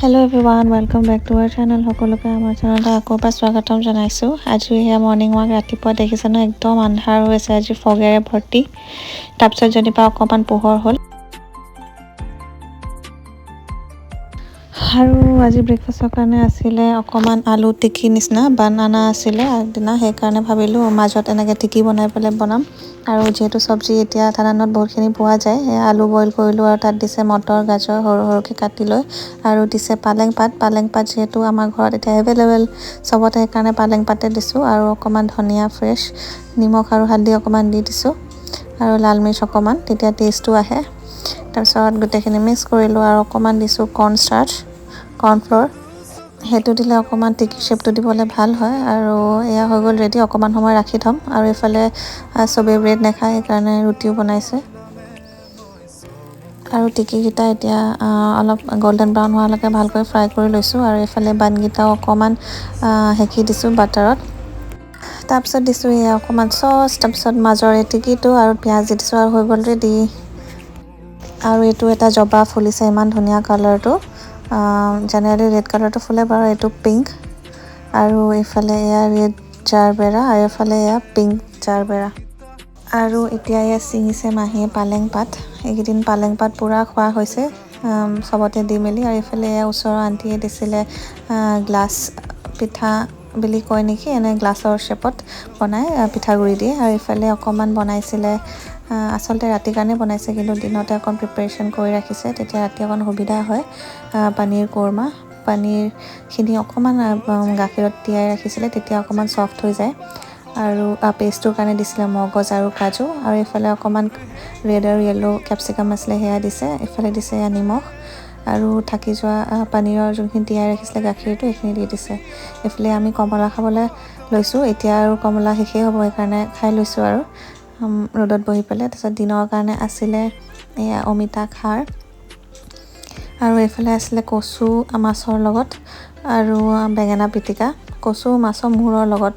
Hello everyone, welcome back to our channel. সকলোকে আমাৰ চেনেলত আকৌ এবাৰ স্বাগতম জনাইছোঁ। আজি এয়া মৰ্ণিং ৱাক। ৰাতিপুৱা দেখিছে ন, একদম আন্ধাৰ হৈ আছে আজি, ফগেৰে ভৰ্তি। তাৰপিছত যেনিবা অকণমান পোহৰ হ'ল। আৰু আজি ব্ৰেকফাষ্টৰ কাৰণে আছিলে অকণমান আলু টিকি নিচিনা বানানা আছিলে আগদিনা, সেইকাৰণে ভাবিলোঁ মাজত এনেকৈ টিকি বনাই পেলাই বনাম। আৰু যিহেতু চব্জি এতিয়া ঠাণ্ডা দিনত বহুতখিনি পোৱা যায়, সেয়া আলু বইল কৰিলোঁ আৰু তাত দিছে মটৰ, গাজৰ সৰু সৰুকৈ কাটি লৈ, আৰু দিছে পালেং পাত। পালেং পাত যিহেতু আমাৰ ঘৰত এতিয়া এভেইলেবল চবতে, সেইকাৰণে পালেং পাতে দিছোঁ। আৰু অকণমান ধনিয়া ফ্ৰেছ, নিমখ আৰু হালধি অকণমান দি দিছোঁ, আৰু লাল মিৰ্চ অকণমান, তেতিয়া টেষ্টটো আহে। তাৰপিছত গোটেইখিনি মিক্স কৰিলোঁ আৰু অকণমান দিছোঁ কৰ্ণ ষ্টাৰ্চ, কৰ্ণফ্ল'ৰ, সেইটো দিলে অকণমান টিকি শ্বেপটো দিবলৈ ভাল হয়। আৰু এয়া হৈ গ'ল ৰেডি, অকণমান সময় ৰাখি থ'ম। আৰু এইফালে চবেই ব্ৰেড নাখায়, সেইকাৰণে ৰুটিও বনাইছে। আৰু টিকিকেইটা এতিয়া অলপ গল্ডেন ব্ৰাউন হোৱালৈকে ভালকৈ ফ্ৰাই কৰি লৈছোঁ। আৰু এইফালে বানকেইটাও অকণমান সেকি দিছোঁ বাটাৰত। তাৰপিছত দিছোঁ এয়া অকণমান চচ, তাৰপিছত মাজৰ এই টিকিটো আৰু পিঁয়াজ দি দিছোঁ আৰু হৈ গ'ল ৰেডি। আৰু এইটো এটা জবা ফুলিছে, ইমান ধুনীয়া কালাৰটো। জেনেৰেলি ৰেড কালাৰটো ফুলে বাৰু, এইটো পিংক। আৰু এইফালে এয়া ৰেড জাৰবেৰা আৰু এইফালে এয়া পিংক জাৰবেৰা। আৰু এতিয়া এয়া ছিঙিছে মাহীয়ে পালেং পাত। এইকেইদিন পালেং পাত পূৰা খোৱা হৈছে চবতে দি মেলি। আৰু এইফালে এয়া ওচৰৰ আণ্টিয়ে দিছিলে গ্লাছ পিঠা বুলি কয় নেকি, এনে গ্লাছৰ শ্বেপত বনাই পিঠাগুড়ি দিয়ে। আৰু এইফালে অকণমান বনাইছিলে, আচলতে ৰাতিৰ কাৰণে বনাইছে, কিন্তু দিনতে অকণ প্ৰিপেৰেশ্যন কৰি ৰাখিছে, তেতিয়া ৰাতি অকণ সুবিধা হয়। পানীৰ কোৰমা, পানীৰখিনি অকণমান গাখীৰত তিয়াই ৰাখিছিলে, তেতিয়া অকণমান ছফ্ট হৈ যায়। আৰু পেষ্টটোৰ কাৰণে দিছিলে মগজ আৰু কাজু। আৰু এইফালে অকণমান ৰেড আৰু য়েল্ল' কেপচিকাম আছিলে, সেয়া দিছে। এইফালে দিছে এয়া নিমখ আৰু থাকি যোৱা পানীৰৰ যোনখিনি তিয়াই ৰাখিছিলে গাখীৰটো, সেইখিনি দি দিছে। এইফালে আমি কমলা খাবলৈ লৈছোঁ। এতিয়া আৰু কমলা শেষেই হ'ব, সেইকাৰণে খাই লৈছোঁ আৰু ৰ'দত বহি পেলাই। তাৰপিছত দিনৰ কাৰণে আছিলে এয়া অমিতা খাৰ, আৰু এইফালে আছিলে কচু মাছৰ লগত আৰু বেঙেনা পিটিকা, কচু মাছৰ মূৰৰ লগত।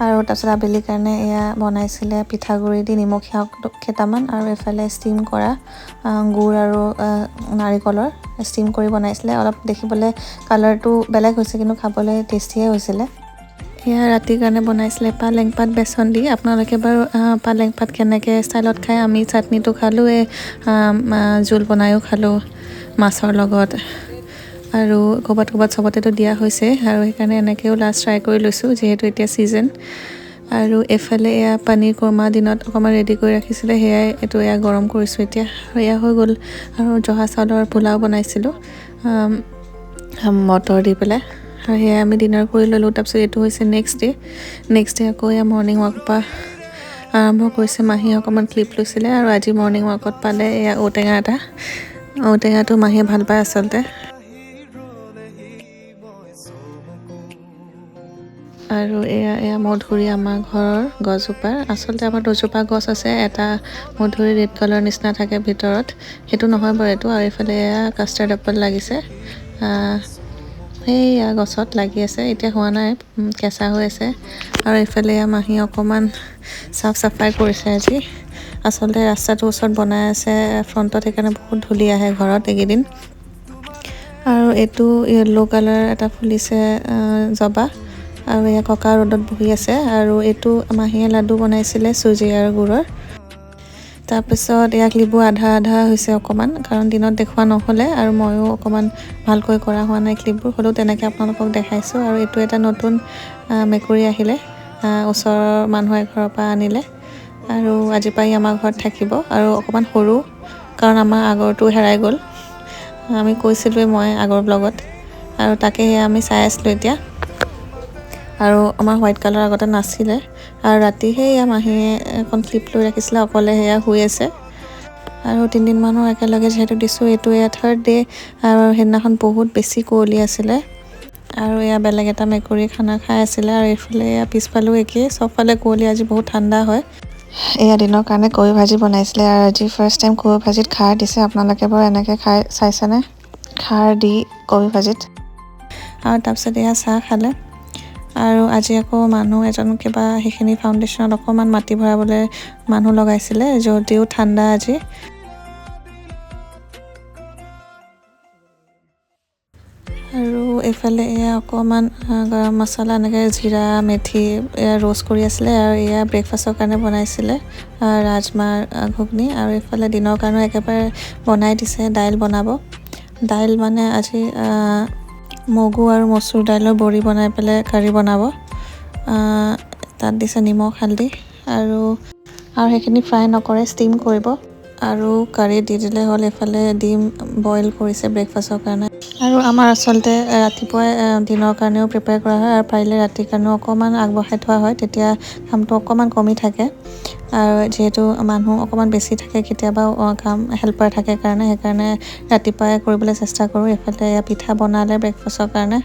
আৰু তাৰপিছত আবেলিৰ কাৰণে এয়া বনাইছিলে পিঠাগুড়ি দি নিমখীয়া কেইটামান, আৰু এইফালে ষ্টিম কৰা গুড় আৰু নাৰিকলৰ ষ্টিম কৰি বনাইছিলে। অলপ দেখিবলৈ কালাৰটো বেলেগ হৈছে, কিন্তু খাবলৈ টেষ্টিয়ে হৈছিলে। এয়া ৰাতিৰ কাৰণে বনাইছিলে পালেং পাত বেচন দি। আপোনালোকে বাৰু পালেং পাত কেনেকৈ ষ্টাইলত খায়? আমি চাটনিটো খালোঁ, এই জোল বনায়ো খালোঁ মাছৰ লগত, আৰু ক'ৰবাত ক'ৰবাত চবতেতো দিয়া হৈছে, আৰু সেইকাৰণে এনেকৈও লাষ্ট ট্ৰাই কৰি লৈছোঁ যিহেতু এতিয়া ছিজন। আৰু এইফালে এয়া পানীৰ কোৰমা দিনত অকণমান ৰেডি কৰি ৰাখিছিলে, সেয়াই এইটো এয়া গৰম কৰিছোঁ এতিয়া, আৰু এয়া হৈ গ'ল। আৰু জহা চাউলৰ পোলাও বনাইছিলোঁ মটৰ দি পেলাই, আৰু সেয়াই আমি ডিনাৰ কৰি ল'লোঁ। তাৰপিছত এইটো হৈছে নেক্সট ডে। নেক্সট ডে আকৌ এয়া মৰ্ণিং ৱাকৰ পৰা আৰম্ভ কৰিছে। মাহীয়ে অকণমান ক্লিপ লৈছিলে। আৰু আজি মৰ্ণিং ৱাকত পালে এয়া ঔটেঙা এটা। ঔটেঙাটো মাহীয়ে ভাল পায় আচলতে। আৰু এয়া এয়া মধুৰি আমাৰ ঘৰৰ গছজোপাৰ। আচলতে আমাৰ দুজোপা গছ আছে, এটা মধুৰি ৰেড কালাৰ নিচিনা থাকে ভিতৰত, সেইটো নহয় বাৰু এইটো। আৰু এইফালে এয়া কাষ্টাৰ্ড এপল লাগিছে, সেইয়া গছত লাগি আছে, এতিয়া হোৱা নাই, কেঁচা হৈ আছে। আৰু এইফালে এয়া মাহী অকণমান চাফ চাফাই কৰিছে আজি। আচলতে ৰাস্তাটোৰ ওচৰত বনাই আছে ফ্ৰণ্টত, সেইকাৰণে বহুত ধূলি আহে ঘৰত এইকেইদিন। আৰু এইটো য়েল্ল' কালাৰ এটা ফুলিছে জবা। আৰু এয়া ককা ৰ'দত বহি আছে। আৰু এইটো মাহীয়ে লাডু বনাইছিলে চুজি আৰু গুৰৰ। তাৰপিছত ইয়াক ক্লিপবোৰ আধা আধা হৈছে অকণমান, কাৰণ দিনত দেখুওৱা নহ'লে আৰু ময়ো অকণমান ভালকৈ কৰা হোৱা নাই ক্লিপবোৰ, হ'লেও তেনেকৈ আপোনালোকক দেখাইছোঁ। আৰু এইটো এটা নতুন মেকুৰী আহিলে, ওচৰৰ মানুহ এঘৰৰ পৰা আনিলে, আৰু আজিৰ পৰা ই আমাৰ ঘৰত থাকিব। আৰু অকণমান সৰু, কাৰণ আমাৰ আগৰটো হেৰাই গ'ল, আমি কৈছিলোঁৱে মই আগৰ ব্লগত। আৰু তাকে সেয়া আমি চাই আছিলোঁ এতিয়া। আৰু আমাৰ হোৱাইট কালাৰ আগতে নাছিলে। আৰু ৰাতি সেয়া মাহীয়ে এখন ক্লিপ লৈ ৰাখিছিলে, অকলে সেয়া শুই আছে। আৰু তিনিদিনমানৰ একেলগে যিহেতু দিছোঁ, এইটো এয়া থাৰ্ড ডে। আৰু সেইদিনাখন বহুত বেছি কুঁৱলী আছিলে। আৰু এয়া বেলেগ এটা মেকুৰী খানা খাই আছিলে। আৰু এইফালে এয়া পিছফালেও একেই, চবফালে কুঁৱলী, আজি বহুত ঠাণ্ডা হয়। এয়া দিনৰ কাৰণে কবি ভাজি বনাইছিলে। আৰু আজি ফাৰ্ষ্ট টাইম কবি ভাজিত খাৰ দিছে। আপোনালোকে বাৰু এনেকৈ খাই চাইছেনে খাৰ দি কবি ভাজিত? আৰু তাৰপিছত এয়া চাহ খালে। আৰু আজি আকৌ মানুহ এজন কিবা সেইখিনি ফাউণ্ডেশ্যনত অকণমান মাটি ভৰাবলৈ মানুহ লগাইছিলে, যদিও ঠাণ্ডা আজি। এইফালে এয়া অকণমান গৰম মছলা, এনেকৈ জিৰা, মেথি এয়া ৰ'ষ্ট কৰি আছিলে। আৰু এয়া ব্ৰেকফাষ্টৰ কাৰণে বনাইছিলে ৰাজমাহ ঘুগনি। আৰু এইফালে দিনৰ কাৰণেও একেবাৰে বনাই দিছে, দাইল বনাব। দাইল মানে আজি মগু আৰু মচুৰ দাইলৰ বড়ি বনাই পেলাই কাৰী বনাব। তাত দিছে নিমখ, হালধি আৰু আৰু সেইখিনি ফ্ৰাই নকৰে, ষ্টিম কৰিব আৰু কাৰী দি দিলে হ'ল। এইফালে ডিম বইল কৰিছে ব্ৰেকফাষ্টৰ কাৰণে। আৰু আমাৰ আচলতে ৰাতিপুৱাই দিনৰ কাৰণেও প্ৰিপেয়াৰ কৰা হয় আৰু পাৰিলে ৰাতিৰ কাৰণেও অকণমান আগবঢ়াই থোৱা হয়, তেতিয়া কামটো অকণমান কমি থাকে। আৰু যিহেতু মানুহ অকণমান বেছি থাকে, কেতিয়াবা কাম হেল্পাৰ থাকে কাৰণে, সেইকাৰণে ৰাতিপুৱাই কৰিবলৈ চেষ্টা কৰোঁ। এইফালে এয়া পিঠা বনালে ব্ৰেকফাষ্টৰ কাৰণে।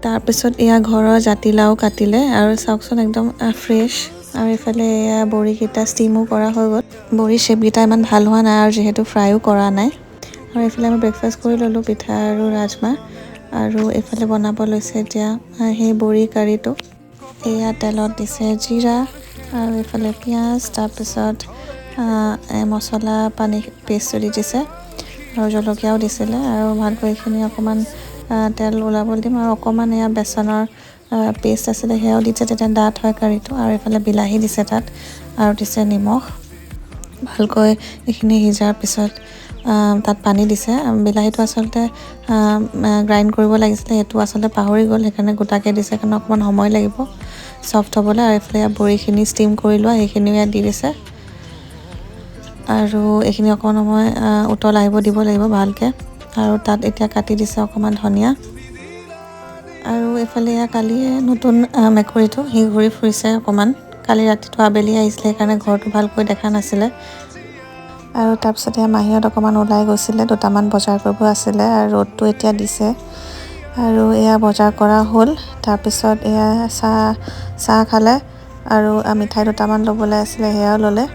তাৰপিছত এয়া ঘৰৰ জাতিলাও কাটিলে আৰু চাওকচোন একদম ফ্ৰেছ। আৰু এইফালে এয়া বড়িকেইটা ষ্টিমো কৰা হৈ গ'ল। বড়িৰ শ্বেপকেইটা ইমান ভাল হোৱা নাই আৰু যিহেতু ফ্ৰাইও কৰা নাই। আৰু এইফালে আমি ব্ৰেকফাষ্ট কৰি ল'লোঁ, পিঠা আৰু ৰাজমাহ। আৰু এইফালে বনাব লৈছে এতিয়া সেই বড়ি কাৰীটো। এয়া তেলত দিছে জিৰা আৰু এইফালে পিঁয়াজ, তাৰপিছত মছলা পানী পেষ্টটো দি দিছে আৰু জলকীয়াও দিছিলে। আৰু ভালকৈ এইখিনি অকণমান তেল ওলাবলৈ দিম। আৰু অকণমান এয়া বেচনৰ পেষ্ট আছিলে, সেয়াও দিছে, তেতিয়া ডাঠ হয় কাৰীটো। আৰু এইফালে বিলাহী দিছে তাত আৰু দিছে নিমখ। ভালকৈ এইখিনি সিজাৰ পিছত তাত পানী দিছে। বিলাহীটো আচলতে গ্ৰাইণ্ড কৰিব লাগিছিলে, সেইটো আচলতে পাহৰি গ'ল, সেইকাৰণে গোটাকৈ দিছে, কাৰণ অকণমান সময় লাগিব ছফ্ট হ'বলৈ। আৰু এইফালে ইয়াত বড়িখিনি ষ্টিম কৰি লোৱা সেইখিনিও ইয়াত দি দিছে। আৰু এইখিনি অকণমান সময় উতল আহিব দিব লাগিব ভালকৈ। আৰু তাত এতিয়া কাটি দিছে অকণমান ধনিয়া। আৰু এইফালে এয়া কালি নতুন মেকুৰীটো সি ঘূৰি ফুৰিছে অকণমান। কালি ৰাতিটো আবেলি আহিছিলে, সেইকাৰণে ঘৰটো ভালকৈ দেখা নাছিলে। আৰু তাৰপিছত এয়া মাহীহঁত অকণমান ওলাই গৈছিলে, দুটামান বজাৰ কৰিব আছিলে আৰু ৰ'দটো এতিয়া দিছে। আৰু এয়া বজাৰ কৰা হ'ল। তাৰপিছত এয়া চাহ খালে আৰু মিঠাই দুটামান ল'বলৈ আছিলে, সেয়াও ল'লে।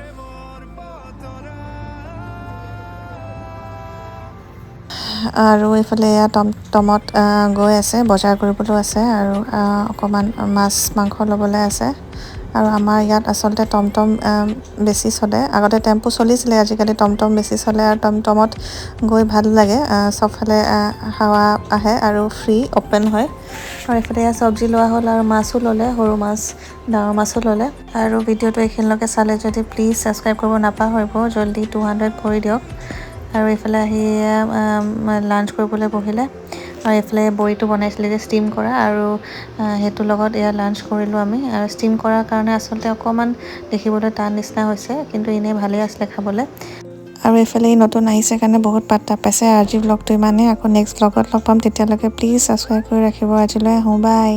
আৰু এইফালে এয়া টমটমত গৈ আছে, বজাৰ কৰিবলৈও আছে আৰু অকণমান মাছ মাংস ল'বলৈ আছে। আৰু আমাৰ ইয়াত আচলতে টমটম বেছি চলে, আগতে টেম্পু চলিছিলে, আজিকালি টমটম বেছি চলে। আৰু টমটমত গৈ ভাল লাগে, চবফালে হাৱা আহে আৰু ফ্ৰী অ'পেন হয়। আৰু এইফালে এয়া চব্জি লোৱা হ'ল আৰু মাছো ল'লে, সৰু মাছ ডাঙৰ মাছো ল'লে। আৰু ভিডিঅ'টো এইখিনিলৈকে চালে যদি প্লিজ ছাবস্ক্ৰাইব কৰিব নাপাহৰিব, জল্দি 200 কৰি দিয়ক। আৰু এইফালে আহি লাঞ্চ কৰিবলৈ বহিলে। আৰু এইফালে বড়িটো বনাইছিলে যে ষ্টিম কৰা, আৰু সেইটোৰ লগত এয়া লাঞ্চ কৰিলোঁ আমি। আৰু ষ্টিম কৰাৰ কাৰণে আচলতে অকণমান দেখিবলৈ টান নিচিনা হৈছে, কিন্তু এনেই ভালেই আছিলে খাবলৈ। আৰু এইফালে নতুন আহিছে কাৰণে বহুত পাত্তা পাইছে। আজিৰ ব্লগটো ইমানেই, আকৌ নেক্সট ব্লগত লগ পাম। তেতিয়ালৈকে প্লিজ ছাবস্ক্ৰাইব কৰি ৰাখিব। আজিলৈ আহোঁ, বাই।